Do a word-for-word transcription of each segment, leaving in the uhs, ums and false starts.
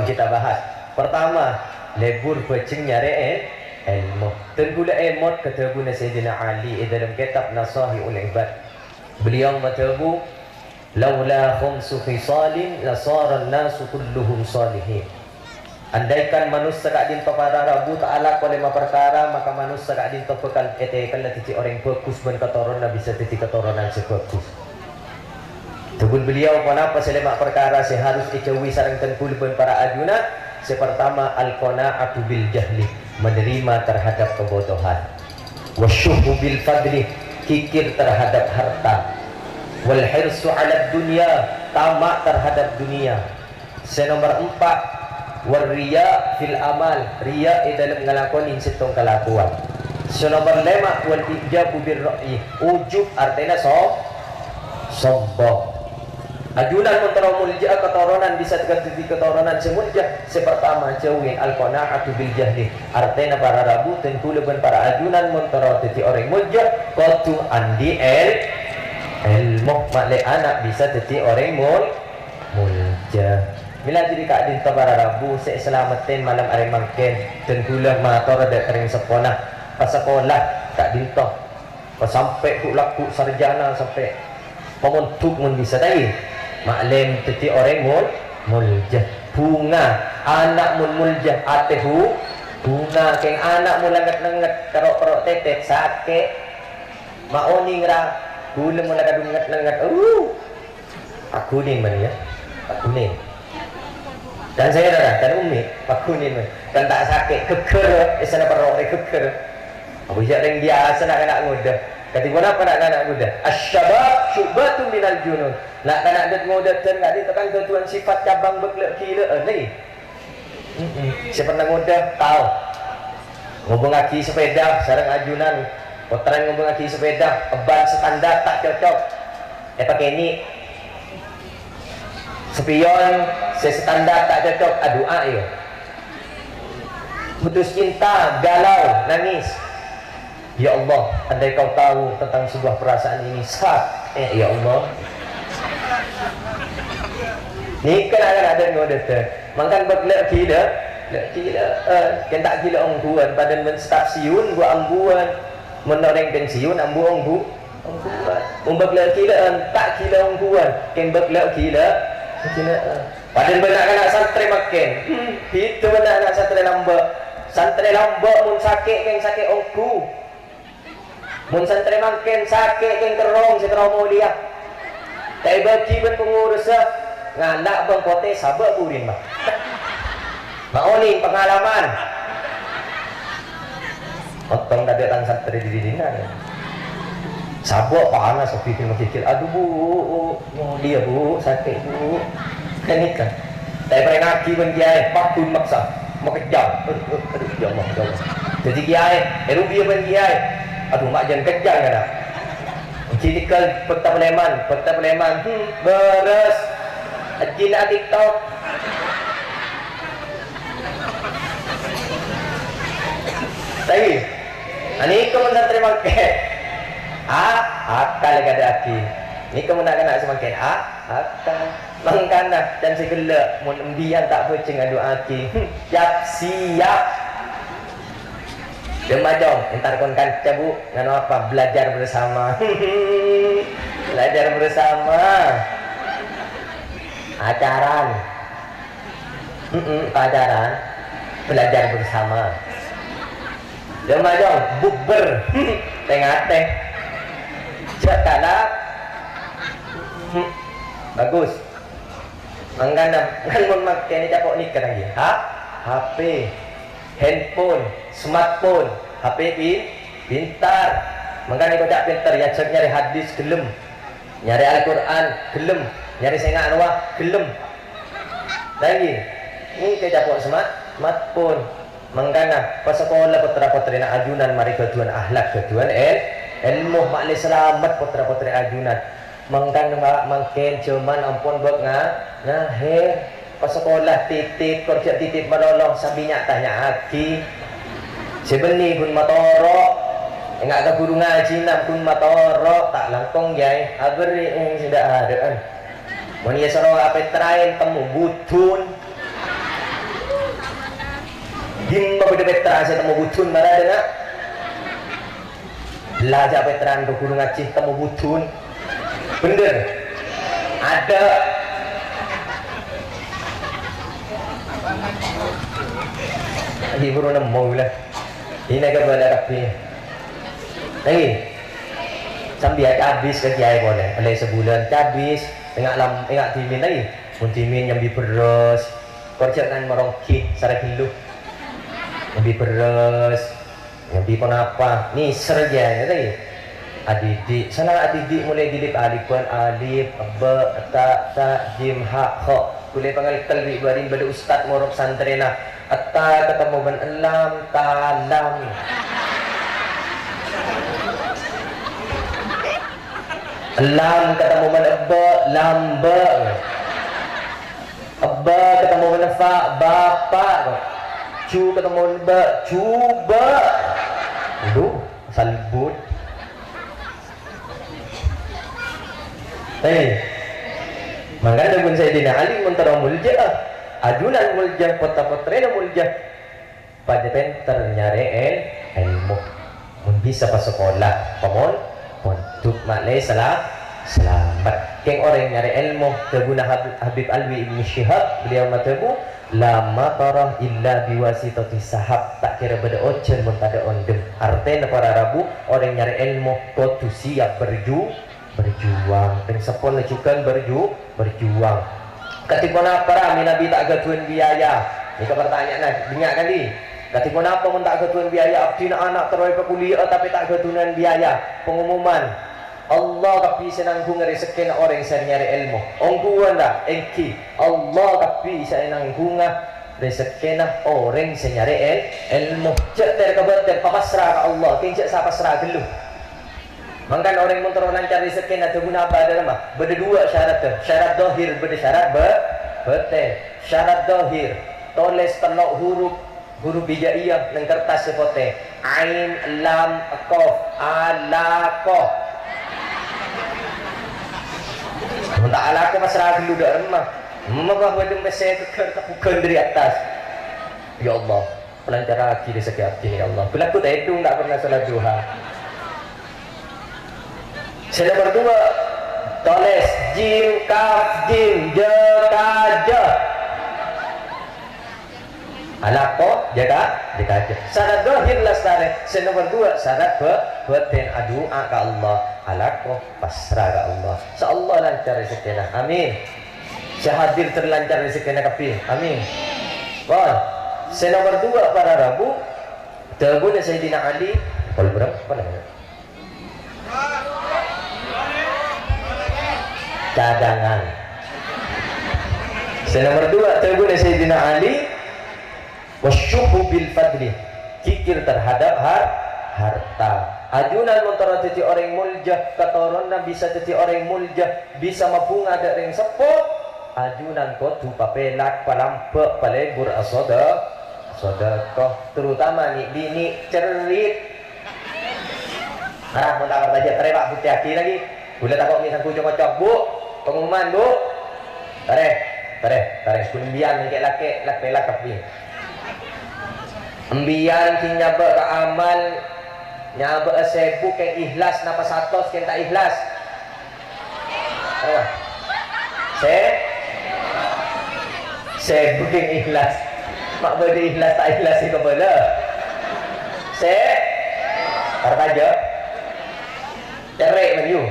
kita bahas. Pertama, lebur bhâjheng nyarè è-, èlmo. Dân kaulâ èmot ka dhâbuna Sayyidina Ali è dâlem kètab Nasaihul Ibad. Beliau madhâbu, "Laula khamsu khisalin lasaran nasu kulluhum salihin." Andaikan manossa ka'dinto para rabu ta' alako lèma parkara, maka manossa ka'dinto bhâkal ètekella dhâddhi orèng bhâghus bân katoronanna bisa dhâddhi katoronan sè bhâghus. Dhâbuna beliau, ponapa sè lèma parkara sè harus èjhâuwi sareng dân kaulâ bân para ajunan? Sè partama, al-qana'atu bil jahli, menerima terhadap kebodohan. Wasyuhhu bil fadli, kikir terhadap harta. Wal hirsu 'alad dunya, tama' terhadap dunia. Sè nomor empa', war riya fil amal, riya è dâlem ngalakonè sèttong kalakowan. Sè nomor lèma', wal ijabu bir ra'yi, ujub, artèna so-, sombong. Ajunan mon terro molja'a katoronan bisa dhâddhi katoronan sè molja, sè partama jhâuwi al-qana'atu bil jahli. Artèna para rabu, dân kaulâ bân para ajunan mon terro dhâddhi orèng molja, kodhu andi' èl-, èlmo, ma'lè ana' bisa dhâddhi orèng mol-, molja. Mèla dhâri ka'dinto para rabu sè èsalameddhi malem arè mangkèn, dân kaulâ mator dâ' ka rèng seppona, pasakola ka'dinto. Pas sampè' ghu-, lagghu' sarjana, sampè' pamondhuk mon bisa, ta' iyâ? Ma'lè dhâddhi orèng mol-, molja. Bhunga, ana' mon molja, atè bhu-, bhunga. Kèng ana' mon lenget-lenget, karo'-karo' tètèt, sakè'. Ma' onèng, ra, kaulâ mon la kadhung lenget-lenget, uh. Paghunèng bâ'na, yâ. Paghunèng. Kan sèra, kan ummi, paghunèng bâ'na. Kan ta' sakè', ghâgghâr, èssèna perro' rè ghâgghâr. Apa jhâ' rèng biyasa na'-kana' ngodâ. Kadhi ponapa na'-kana' ngodâ? Asy-syabab syu'batun minal junun. Na'-kana' dât-ngodâdhân ka'dinto kan ghâdhuwân sifat cabang bâgla' ghilâ'ân, lè. Mm-mm. Sè pernah ngodâ, tao. Ngobângngaghi sepèda sareng ajunan, pottrana ngobângngaghi sepèda, ban standar ta' cocok. Èpakènè'. Spion sè standar ta' cocok, adu'a, yâ. Putus cinta, galau, nangis. "Ya Allah, andai Kau tahu tentang sebuah perasaan ini, sak-, eh, ya Allah." Nèka na'-kana' dâ' ngodâdhân. Mangkana bâgla' ghilâ, la ghilâ, eh, kèng ta' ghilâ ongghuwân, padâna bân stasiun ghu ambuwân. Mon orèng pensiun ambu ongghu-, ongghuwân. Mon bâgla' ghilâ'ân, ta' ghilâ ongghuwân, kèng bâgla' ghilâ, ghilâ'ân. Padâna bân na'-kana' santrè mangkèn. Hmm, bhidhâ bân na'-kana' santrè lambâ'. Santrè lambâ' mon sakè' kèng sakè' ongghu. Mon santrè mangkèn sakè' kèng terrong sè terro molèya. Ta' èbâghi bân pangorussa, ngala' bâng potè sabâ' burin, Pak. Ma' onèng pangalaman. Ottong tadâ' tang santrè dhi-dinna. Sabâ' panas, obi ghil-maghighil. "Adu, Bu, molèya, Bu, sakè', Bu." Ghânèka. Ta' èparèngngaghi bân kèyaè, paghun maksa, makejjhâng. Adu, adu, adu, ya Allah, ya Allah. Dâddhi kèyaè, èrubiya bân kèyaè. "Adu, Ma', jhân kejjhâng, kana'." Ghânèka bâkta palèman, bâkta palèman. Hmm, bârâs. Ajjhina TikTok. Tapi, anèka mon santrè mangkèn. A, akal kadâ'aghi. Nèka mon na'-kana' sè mangkèn. A, akal. Mangkana, can sè ghellâ', mon embiyan ta' bhâjheng adu'aaghi. Hmm, siap, siap. Dâmma, Cong, entar kon kanca, Bu, nganu apa? Belajar bersama. Belajar bersama. Acaran. Mm-mm, pacaran. Belajar bersama. Dâmma, Cong, bukber. Tè-ngatè. Jhâ' kala. Bagus. Mangkana, kan mon mangkènè capo' nèka lagi. Ha? H P, handphone, smartphone, H P pin-, pintar. Mangkana èkoca' pintar, èajhâk nyarè hadis, ghellem. Nyarè Al-Qur'an, ghellem. Nyarè sè nga' rowa, ghellem. Lagi, nèka capo' sma-, smartphone. Mangkana, pasakola pottra-pottrèna ajunan marè ghâdhuwân akhlak, ghâdhuwân èl-, èlmo, ma'lè salamet pottra-pottrè ajunan. Mangkana ma-, mangkèn jhâman ampon bâk nga-, ngahèr. Pasakola titip, kor jhâ' titip malolo, sambi nya'-tanya'aghi. Sè bânnè ghun matoro', enga' ka ghuru ngajhina ghun matoro', ta' langkong, Kèyaè. Aberri', eh, sè dâ'-adâ'ân. Mon èsoro apètraè, temmo budun. Dimma bâdâ pètra sè temmo budhun, mara dâ' na'. Bâlâjâ pètrana ghuru ngajhi temmo budhun. Bhender. Adâ'. Lagi buru nemmo, la. Ini kabâlâ kabbhi. Lagi. Sambi ya cabis ka kiyaè polè. Ollè sabulân cabis. Enga' lam-, enga' dhimèn lagi. Mon dhimèn nyambi bherrâs. Kor jhâ' kan maronggi, sara ghâllu. Nyambi bherrâs, nyambi ponapa, nèser jâ, ngètè. Adidik, sala adidik molaè dhilip alifan, alif, ba, ta, ta, jim, ha, kha. Kulâ pangalkel bi' bâdin bâdâ ustad morok santrèna. Etta katemmo bân ellam, talam. Ellam katemmo bân ebba, lamba. Ebba katemmo bân fa, bapa'. Ju katemmo bân ba, juba'. Aduh, salbut. Eh, mangkana dhâbuna Sayyidina Ali, mon terro molja, ajunan molja, potra-potrèna molja. Padâ pènter nyarè èl-, èlmo. Mon bisa pasakola, pamon-, mondhuk ma'lè sala-, salamet. Kèng orèng nyarè èlmo, dhâbuna Hab-, Habib Alwi Ibnu Syihab, beliau madhâbu, "La matara illa biwasitati sahab." Ta' kèra bâdâ ojhân mon tadâ' ondhem. Artèna para rabu, orèng nyarè èlmo kodhu siap berju-, berjuang. Rèng seppona jhughân berju-, berjuang. Kadhi ponapa ra mènabi ta' ghâdhuwân biaya? Nèka partanya'anna, bânnya' kali. Kadhi ponapa mon ta' ghâdhuwân biaya? Abdhina ana' terro èpakuliya'a tapè ta' ghâdhuwân biaya. Pengumuman, Allah kabbhi sè nangghunga rezekkèna orèng sè nyarè èlmo. Ongghuwân ra? Èngghi. Allah kabbhi sè nangghunga rezekkèna orèng sè nyarè èl-, èlmo. Jhâ' ter-kabâter, papasra ka Allah, kèng jhâ' sa pasra ghâllu. Mangkana orèng mon terro lancar rezekkèna, dhâbuna Abah Dharma, bâdâ duwâ' syarat, syarat dhahir, bâdâ syarat ba-, batèn. Syarat dhahir, tolès tello' huruf, huruf hijaiyah neng kertas sè potè. Ain, lam, qaf, alaqah. Mon ta' alaqah, pasra ghâllu dâ' remma. Emma, Bah, bâdâ messè kèghâr tepughân dâri attas. Ya Allah. Lancarraghi rezekkè abdhina, ya Allah. Bâlâkku tèdung, ta' pernah salat duha. Sè nomer duwâ', tolès jim, kaf, jim, jâ, ka, jâ. Alaqah, jâ, ka, jâ, ka, jâ. Syarat dhahir lastarè. Sè nomer duwâ', syarat ba-, batèn, adu'a ka Allah. Alaqah, pasra ka Allah. Insya Allah lancar rezekkèna. Amin. Sè hadir terlancar rezekkèna kabbhi. Amin. Pon. Sè nomer duwâ', para rabu, dhâbuna Sayyidina Ali, kol berapa namanya? Cadangan. Sè nomer duwâ', dhâbuna Sayyidina Ali, "Wasyuhu bil fadli," kikir terhadap har-, harta. Ajunan mon terro dhâddhi orèng molja, katoronna bisa dhâddhi orèng molja, bisa mabhunga dâ' rèng seppo, ajunan kodhu papèlak, palambâ', palebur asoda-, asodakoh, terutama nè'-binè' cerrit. Arah mon ta' parcajâ, tarè, Pak, buktèyaghi lagi. Bulâ tako' mè' sangghu co-ngoco, Bu. Pengumuman, Bu. Tarè, tarè, tarè. Bulâ embiyan mèngkè lakè, lak-, pelak kabbhi. Embiyan ghi nyabâ' ka amal, nyabâ' sèbu kèng ihlas, napa satos kèng ta' ihlas? Ayo. Sè? Sèbu kèng ihlas. Ma' bâdâ ihlas ta' ihlas sè kabâlâ. Sè? Parcajâ. Cerrè' maju.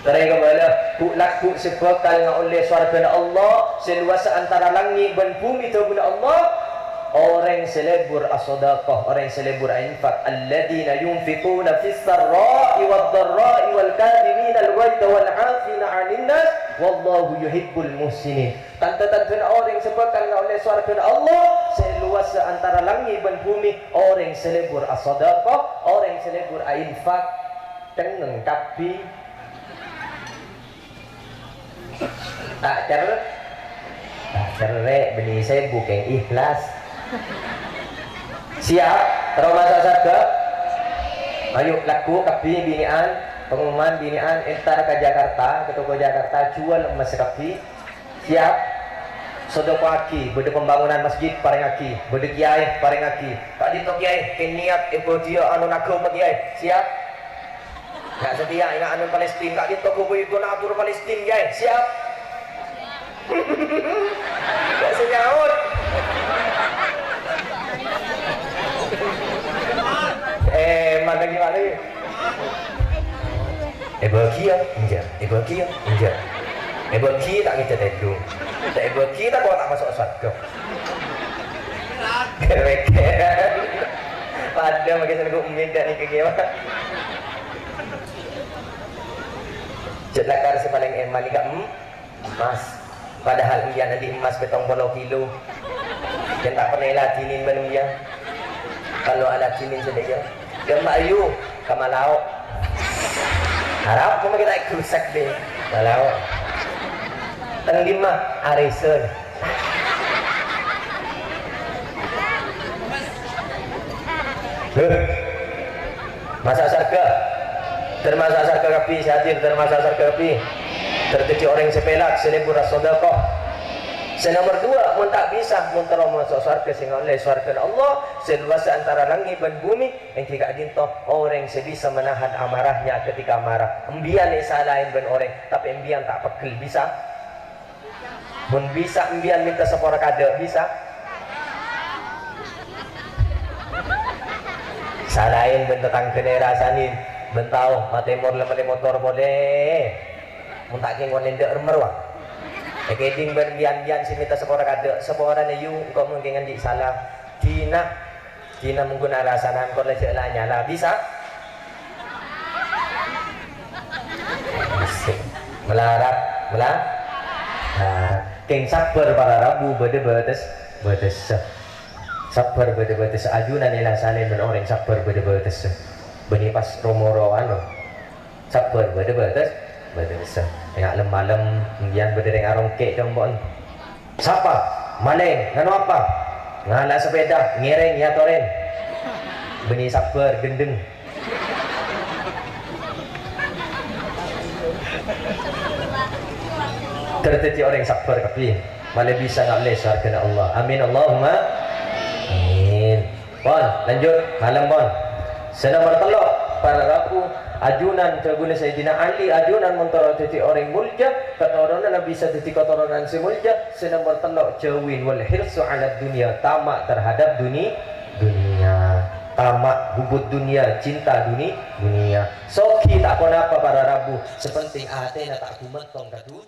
Tarè kabâlâ, bu'-lagghu' sè bhâkal ngaollè sowarghâna Allah, sè lowassa antara langngè' bân bhumè dhâbuna Allah, orèng sè lebur asodakoh, orèng sè lebur ainfak, "Alladzina yunfiquna fis sarra'i wad dharra'i wal kadhiminal ghaidha wal 'afina 'anin nas, wallahu yuhibbul muhsinin." Tandhâ-tandhâna orèng sè bhâkal ngaollè sowarghâna Allah, sè lowassa antara langngè' bân bhumè, orèng sè lebur asodakoh, orèng sè lebur ainfak. Cengngeng kabbhi. Ta' cer-, ta' cerrè', bânnè sèbu kèng ihlas. Siap? Terro masa' sarghâ? Ayo, lagghu' kabbhi binè'an, pengumuman binè'an, entar ka Jakarta, ka toko Jakarta, juwâl emmas kabbhi. Siap? Sodako'aghi, bâdâ pembangunan masjid, parèngaghi, bâdâ kèyaè, parèngaghi. Ka'dinto kèyaè, kèng niat èbâdhiyâ anona aghâma kèyaè. Siap? Enggak setia, enggak anu Palestina, ka'dinto ghâbây donatur Palestina kèyaè. Siap? Enggak sè nyaot. Eh, mana gimana ya? Èbâghiyâ, enjâ'. Èbâghiyâ, enjâ'. Èbâghi ta' ngèdhâ tèdung. Ta' èbâghi ta' kok ta' maso' sowarghâ. Ghârèghârân. Padâ maskè sèngko' ngèdhâ nèka kèya, Pak. Jhât lakar sè palèng èman nèka, em? Emmas. Padahal embiyân andi' emmas pèttong polo kilo. Yèn ta' pernah èladhinin bân embiyân. Kalau aladhinin sè dhâjâ. Ghâmma ayu, ka Malao. Arapa mon kita èghrusak deh. Malao. Teng dimma? Arèsèn. Heh. Maso' sowarghâ. Termaso' sowarghâ kabbhi, sè hadir termaso' sowarghâ kabbhi. Ter dhâddhi orèng sè pèlak, sè lebur asodakoh. Sè nomor dua, mon ta' bisa, mon terro maso' sowarghâ sè ngaollè sowarghâna Allah, sè lowassa antara langngè' bân bhumè, èngghi ka'dinto orèng sè bisa menahan amarahnya ketika marah. Embiyân èsalaè bân orèng, tapè embiyân ta' peggel, bisa? Mon bisa, embiyân mènta sapora kadâ', bisa? Salaè bân tatangghâna èrasanè, bân tao, matèmor la mellè motor polè. Mon ta' kèng onèng dâ' remmer, wa. Èkèdhing bân biyân-biyân sè mènta sapora kadâ', saporana yu, engko' mon kèng andi' sala. Dina Dina mongghuna rasanan kor lè jhâ' la nyala, bisa? Bisa. Melarat, mela-, melarat. Kèng sabbhâr para rabu bâdâ bâtes-, bâtessa. Sabbhâr bâdâ bâtessa. Ajunan èlasanè bân orèng sabbhâr bâdâ bâtessa. Bânnè pas ro-moro anu. Sabbhâr bâdâ bâtes-, bâtessa. Enga' lem-malem, embiyân bâdâ rèng arongkè' compo'en. Sapa? Malèng, nganu apa? Ngala' sapèda, ngèrèng, èyatorè. Bânnè sabbhâr, ghendheng. Ter dhâddhi orèng sabbhâr kabbhi. Malè bisa ngaollè sowarghâna Allah. Amin, Allahumma amin. Pon, lanjut, malem, pon. Sè nomor tello', para rabu, ajunan dhâbuna Sayyidina Ali, ajunan mon terro dhâddhi orèng molja, katoronanna bisa dhâddhi katoronan sè molja. Sè nomor tello', jauhin wal hirsu 'ala dunya, tama' terhadap duni-, dunya. Tama', bubut dunya, cinta duni-, dunya. Soghi ta' ponapa para rabu, sè pentèng atèna ta' gumentong ka du-,